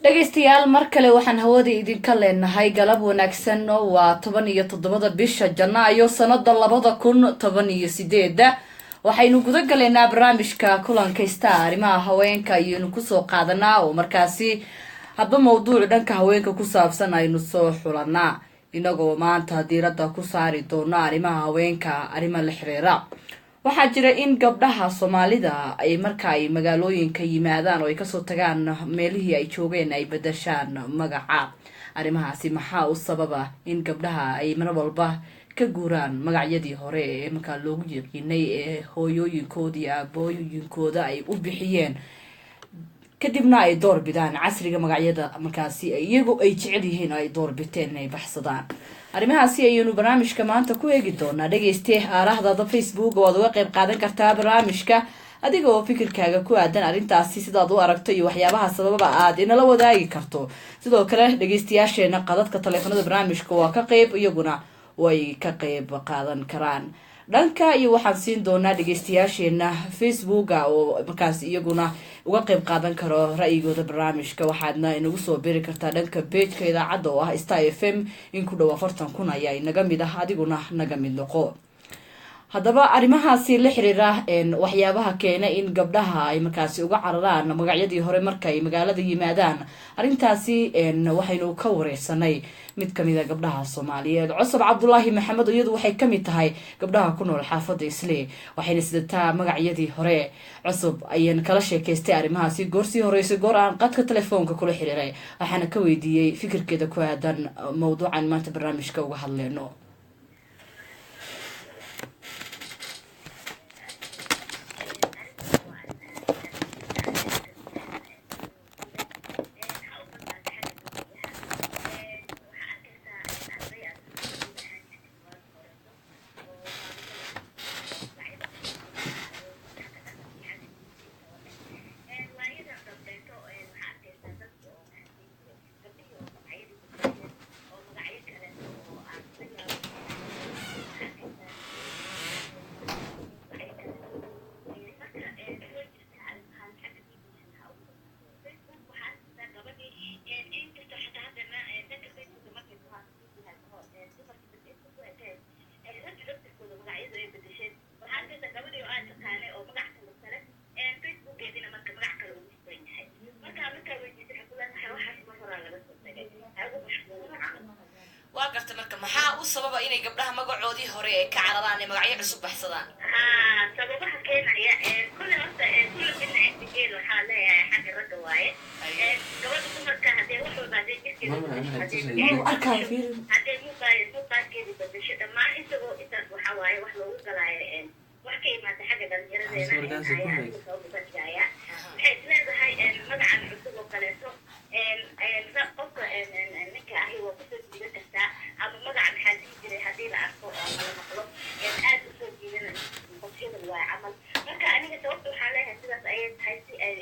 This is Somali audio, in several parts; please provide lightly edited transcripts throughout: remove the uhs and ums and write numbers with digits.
Dhegaystayaal, mar kale waxaan hawada idinka leenahay galab wanaagsan. Waa 17-da bisha Janaayo, sanada 2018-da. Waxaynu guda galaynaa barnaamijka Kulanka Star. Arrimaha haweenka ayaynu kusoo qaadanaa, oo markaasi hadba mawduuc dhanka haweenka ku saabsan aynu soo xulanaa, inagoo maanta diiradda ku saari doono arrimaha haweenka, arrima la xiriira. Waxaa jira in gabdhaha Soomaalida ay marka ay magaalooyinka yimaadaan oo ay kasoo tagaan meelihii ay joogeen ay bedashaan magaca. Arrimahaasi maxaa u sababa in gabdhaha ay mar walba ka guuraan magacyadii hore ee markaa loogu yaqiinay, ee hooyooyinkooda iyo aabooyinkooda ay u bixiyeen, kadibna ay door bidaan casriga magacyada markaasi iyagu ay jecel yihiin oo ay door biteen inay baxsadaan? Arrimahaasi ayaynu barnaamijka maanta ku eegi doonaa. Dhegeyste, aarahdada Facebook waad uga qeyb qaadan kartaa barnaamijka, adiga oo fikirkaaga ku aadan arrintaasi sidaad u aragto iyo waxyaabaha sababa aad inala wadaagi karto. Sidoo kale dhegeystayaasheena qadadka taleefanada barnaamijka waa ka qeyb, iyaguna way ka qeyb qaadan karaan. Dhanka iyo waxaan siin doonaa dhegeystayaasheena Facebooka oo markaas iyaguna uga qeyb qaadan karo ra'yigooda barnaamijka. Waxaadna inagu soo biri kartaa dhanka page-ka idaacadda oo ah Star FM. In ku dhow 40,000 ayaa inaga mid ah, adiguna naga mid noqo. Haddaba arrimahaasi la xiriira waxyaabaha keena in gabdhaha ay markaasi uga cararaan magacyadii hore markaay magaalada yimaadaan, arrintaasi waxaynu ka wareysanay mid kamid a gabdhaha Soomaaliyeed, Cusub Cabdulaahi Maxamed. Iyadu waxay kamid tahay gabdhaha ku nool xaafadda Isle, waxayna sidataa magacyadii hore. Cusub ayaan kala sheekaystay arrimahaasi goorsii horeysay, goor aan qadka telefoonka kula xiriiray, waxaana ka weydiiyey fikirkeeda ku aadan mawduucan maanta barnaamijka uga hadleyno. Waa garta. Marka maxaa u sababa inay gabdhaha magacoodii hore ee ka cararaan ee magacyo cusub baxsadaan? Sababaha keenaya kulle horta kulle midna intigeed waxaa leeyahay xagga ragga waaye. Gabadha dumarka hadee wax walba hadee jirkeeda hadee muuqaalkeeda bedesho, dhammaan isagoo intaas waxaa waaye wax loogu galaayo, wax ka imaata xagga dhalinyaradeena ayaa aniga sabab uga dhigaya. Waxay isleedahay magacan cusub oo kaleeto qofka ninka ahi waa kusoo jiidan kartaa, ama magaca maxaa dhihi jiray haddii la arko ama la maqlo aad usoo jiidan qof hebel waaye camal. Marka aniga sababta waxaan leeyahay sidaas ayay tahay, si ay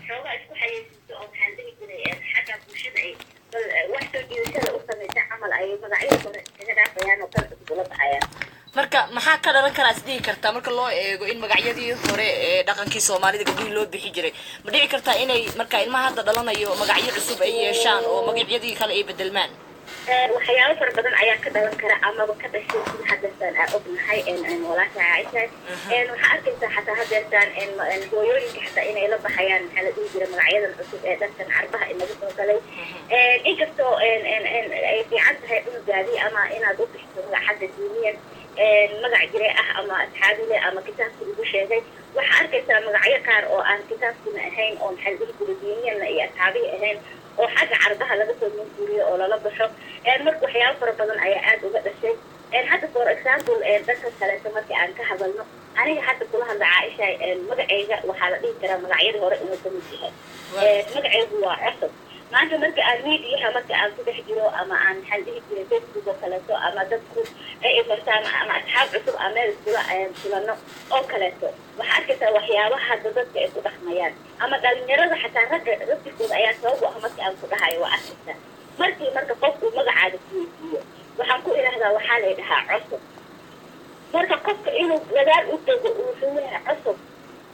xoogaa isku xayeysiiso oo maxaan dhihi jiray xagga bulshada ay bal wax soo jiidashada u samaysa camal, ayay magacyada hore iskaga dhaafayaan oo kala cusub ula baxayaan. Marka maxaa ka dhalan karaa is dhihi kartaa marka loo eego in magacyadii hore ee dhaqankii Soomaalida gabdhihii loo bixi jiray? Ma dhici kartaa inay marka ilmaha hadda dhalanayo magacyo cusub ay yeeshaan oo magacyadii kale ay bedelmaan? Waxyaabo fara badan ayaa ka dhalan kara amaba ka dhashay, sida hadeertaan aa ognahay, walaasha Caaisha. Waxaa arkaysaa xataa hadeertaan hooyooyinka xataa inay la baxayaan maxaa la dhihi jiray magacyadan cusub ee dhankan Carbaha inagu soo galay, inkastoo ay fiican tahay cunugaadii ama inaad u bixiso magac xagga diiniyan magac jire ah ama asxaabile ama kitaabka lagu sheegay. Waxaa arkaysaa magacyo qaar oo aan kitaabkuna ahayn oo maxaa la dhihi jiray diiniyanna iyo asxaabihi ahayn oo xagga Carbaha laga soo minguuriyo oo lala baxo. Marka waxyaabo fara badan ayaa aada uga dhashay. Hadda for example dhanka kaleeto marka aan ka hadalno, aniga hadda kula hadla Caaisha, magacayga waxaa la dhihi karaa magacyadii hore inuu kamid yahay. Magacaygu waa Cusub. Maanta marka aan mediaha marka aan ku dhex jiro ama aan maxaa la dhihi jiray Facebook oo kaleeto ama dadku ay imartaan ama asxaab cusub aan meel iskula kulano oo kaleeto, waxaa arkaysaa waxyaabaha hadda dadka ay ku dhaqmayaan ama dhalinyarada xataa ragga laftirkooda ayaa sabab u ah. Marka aan ku dhahayo waa arkaysaa markii marka qofku magacaaga ku weydiiyo, waxaan ku idhahdaa waxaa la dhahaa Cusub. Marka qofka inuu gadaal u dego wuxuu leeyahay Cusub,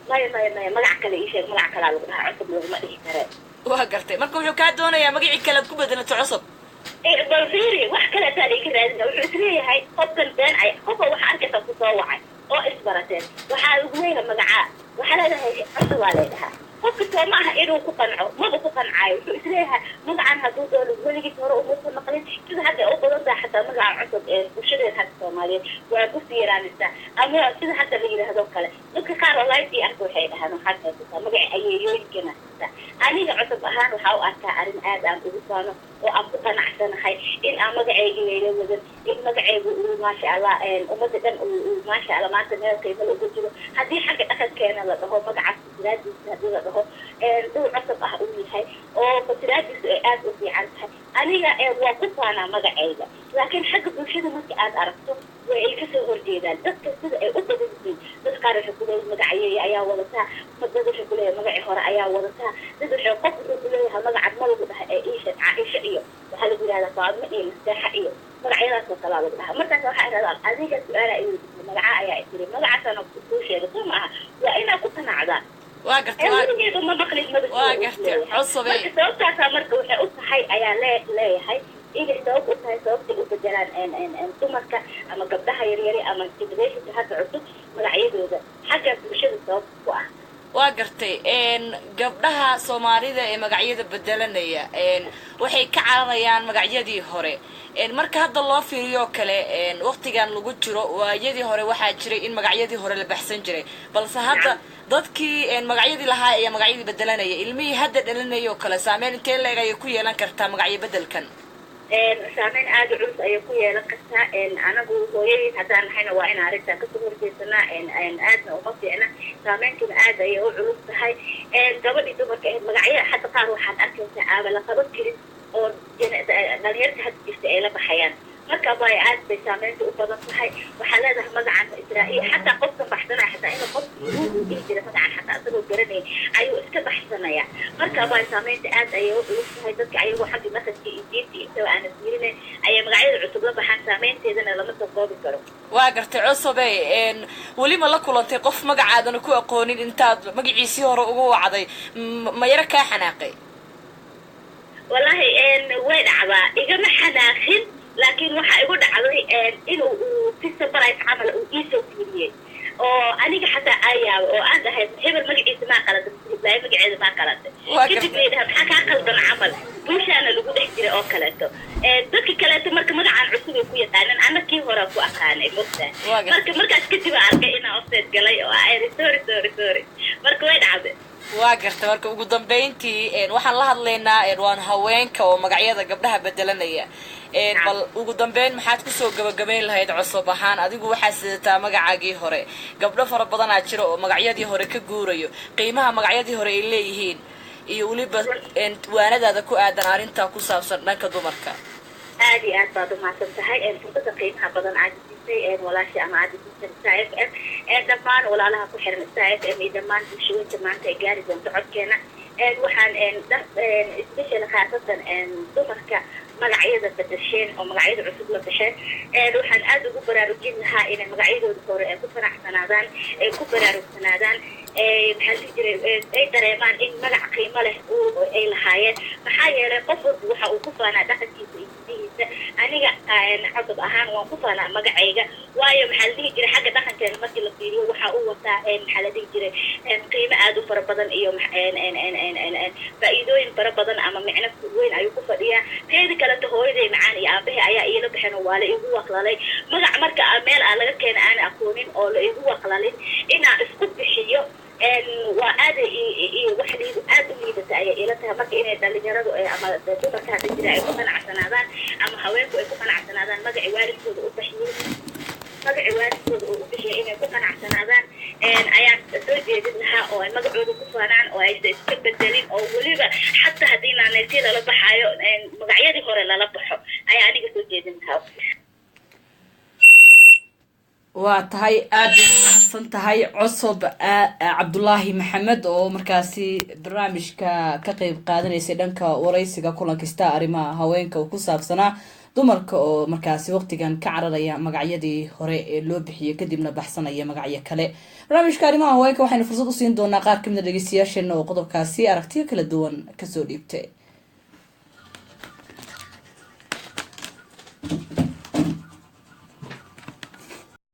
maya maya maya, magac kale ii sheeg, magac kalaa lagu dhahaa, Cusub laguma dhihi kare. Waa gartay. Marka wuxuu kaa doonayaa magacii kale aad ku bedelato, Cusub. Bal fiiri, wax kale ataa laga raadina. Wuxuu isleeyahay qofkan been ay qofka waxa arkaysa ku soo wacay oo isbarateen, waxaa ugu weyna magacaa, waxaa leedahay Cusub waa leedahaa. Qofka soo ma aha inuu ku qanco, maba ku qancaayo. Wuxuu isleeyahay magacan hadduu doono weligiis hore umuusan maqlin. Sida hadda u badan tahay xataa magaca cusub ee bulshadeena hadda Soomaaliyeed waa ku siiraanaysaa, ama sida hadda la yidhaahdo kale, dadka qaar oo live arka waxay dhahaan, "Waxaad haysataa magaca ayeeyooyinkana." Aniga Cusub ahaan waxaa u arkaa arrin aad aan ugu faano oo aan ku qanacsanahay in aan magacayga layla wadan, in magacaygu uu, maasha Allah, ummadda dhan uu, maasha Allah, maanta meel qiimo la uga jiro. Haddii xagga dhaqankeena la dhaho, magacaas fasiraadiisa haddii la dhaho, dhul cusub ah uu yahay oo fasiraadiisu ay aad u fiican tahay, aniga waa ku faanaa magacayga. Laakiin xagga bulshada marka aad aragto, way ay kasoo horjeedaan dadka sida ay u badan yihiin. Dad qaar waxay kuleeyihin magacayeey ayaa wadataa, dad waxay kuleeyahay magacii hore ayaa wadataa, dad waxay qof wuxuu kuleeyahay magaca ma lagu dhahay ee iisha Caaisha iyo waxaa lagu yidhahdaa Faadmo iyo Mastaaxa iyo magacyadaas oo kalaa lagu dhahaa. Markaas waxaa idhahdaa, adiga su-aala ay weydiisay, magaca ayaa tiri, magacaasana kuu sheegay, soo maaha? Waa inaa ku qanacdaa. Waa gartay. Weligeedu ma maqlin. Waa gartay, Cusube. Marka sababtaasaa marka waxay u tahay ayaa leeyahay inay sabab u tahay sababtay u bedelaan dumarka ama gabdhaha yaryari ama generationka hadda cusub magacyadooda xagga bulshada sabab ku ah. Waa gartay. Gabdhaha Soomaalida ee magacyada bedelanaya waxay ka cararayaan magacyadii hore. Marka hadda loo fiiriyo kale waqtigan lagu jiro, waayadii hore waxaa jiray in magacyadii hore la baxsan jiray, balse hadda dadkii magacyadii lahaa ayaa magacyadii bedelanaya. Ilmihii hadda dhalinaya oo kale, saameyn intee leeg ayay ku yeelan kartaa magacyo bedelkan? Saameyn aada u culus ayay ku yeelan kartaa. Anagu hooyadiin haddaan nahayna, waa in arrintaa kasoo horjeesanaa, aadna uma fiicna, saameyntuna aad ayay u culus tahay. Gabadhii dumarka ahayd magacyo hadda qaar waxaad arkaysaa aaba la qaban karin oo dhalinyarta hadda jirta ay la baxayaan. Marka bay aad bay saameynta u badan tahay. Waxaa leedahay magacan Israa'iil, xataa qofkan baxsanaya, xataa inuu qof uu dhihi jira magacan xataa isagoo garanay ayuu iska baxsanaya. Marka bay saameynta aad ayay u culus tahay. Dadka ayagoo xagga dhaqanka iyo diinta intaba aana fiirinayn ayay magacyada cusub la baxaan, saameynteedana lama soo koobi karo. Waa gartay, Cusube. Weli ma la kulantay qof magacaadana ku aqoonin, intaad magaciisii hore ugu wacday ma yaro kaa xanaaqay? Wallahi way dhacdaa. Igama xanaaqin, laakiin waxaa igu dhacday inuu uu si surprise camal uu iisoo fiiriyey oo aniga xataa aa yaabo oo aan dhahay, "Hebel magaciisa maa qalada, hiblaayo magaceeda maa qalada?" Kadib bay dhahay, "Maxaa kaa qaldan?" Camal bulshaana lagu dhex jiray oo kaleeto. Dadka kaleeto marka magacaan cusub ay ku yaqaaneen, ana kii hore ku aqaanay, mogtaa? Marka markaas kadib aa arkay inaa offset galay oo aa iri, "Sorry, sorry, sorry." Marka way dhacday. Waa garta. Marka ugu dambeyntii waxaan la hadlaynaa waan haweenka oo magacyada gabdhaha bedelanaya. Bal ugu dambeyn maxaad kusoo gabagabayn lahayd, Cusub ahaan? Adigu waxaa sidataa magacaagii hore, gabdho fara badanaa jira oo magacyadii hore ka guurayo. Qiimaha magacyadii hore ay leeyihiin iyo weliba waanadaada ku aadan arrintaa ku saabsan dhanka dumarka. Aad iyo aad baad umahadsan tahay fursada qiimaha badan aad siisay walaasha ama aad siisay Star FM, dhammaan walaalaha ku xiran Star FM iyo dhammaan bulshooyinka maanta ay gaari doonto codkeena. Waxaan especially khaasatan dumarka magacyada bedesheen oo magacyada cusub la baxeen, waxaan aada ugu baraarujin lahaa inay magacyadooda hore ay ku qanacsanaadaan, ay ku baraarugsanaadaan, maxaa la dhihi jiray, ay dareemaan in magac qiimo leh ay lahaayeen. Maxaa yeelay qof walba waxa uu ku faanaa dhaqankiisa iyo hidihiisa. Aniga Cusub ahaan waan ku faanaa magacayga, waayo maxaa la dhihi jiray, xagga dhaqankeena markii la fiiriyo waxa uu wataa, maxaa la dhihi jiray, qiimo aada u fara badan iyo faa'iidooyin fara badan ama micno weyn ayuu ku fadhiyaa. Teeda kaleto, hooyaday macaan iyo aabahay ayaa iila baxeen oo waa la igu waqlalay magac. Marka meel aan laga keena aan aqoonin oo la igu waqlalin inaan isku bixiyo waa aada wax aad u liidata ayay ila tahay. Marka inay dhalinyaradu ama dumarka hadda jira ay ku qanacsanaadaan ama haweenku ay ku qanacsanaadaan magaci waalidkooda u baxiyey, magaci waalidkooda oo u bixiyay inay ku qanacsanaadaan ayaan soo jeedin lahaa, oo ay magacooda ku faanaan oo aysan iska bedelin, oo weliba xataa haddii naaneysyo lala baxaayo magacyadii hore lala baxo ayaa aniga soo jeedin lahaa. Waa tahay, aada bay umahadsan tahay Cusub Cabdulaahi Maxamed oo markaasi barnaamijka ka qeyb qaadanaysay dhanka waraysiga kulankista arrimaha haweenka ku saabsanaa. Dumarka oo markaasi waqtigan ka cararaya magacyadii hore ee loo bixiyey, kadibna baxsanaya magacyo kale. Barnaamijka arrimaha haweenka waxaynu fursad u siin doonaa qaar kamid a dhegeystayaasheena oo qodobkaasi aragtiyo kala duwan kasoo dhiibtay.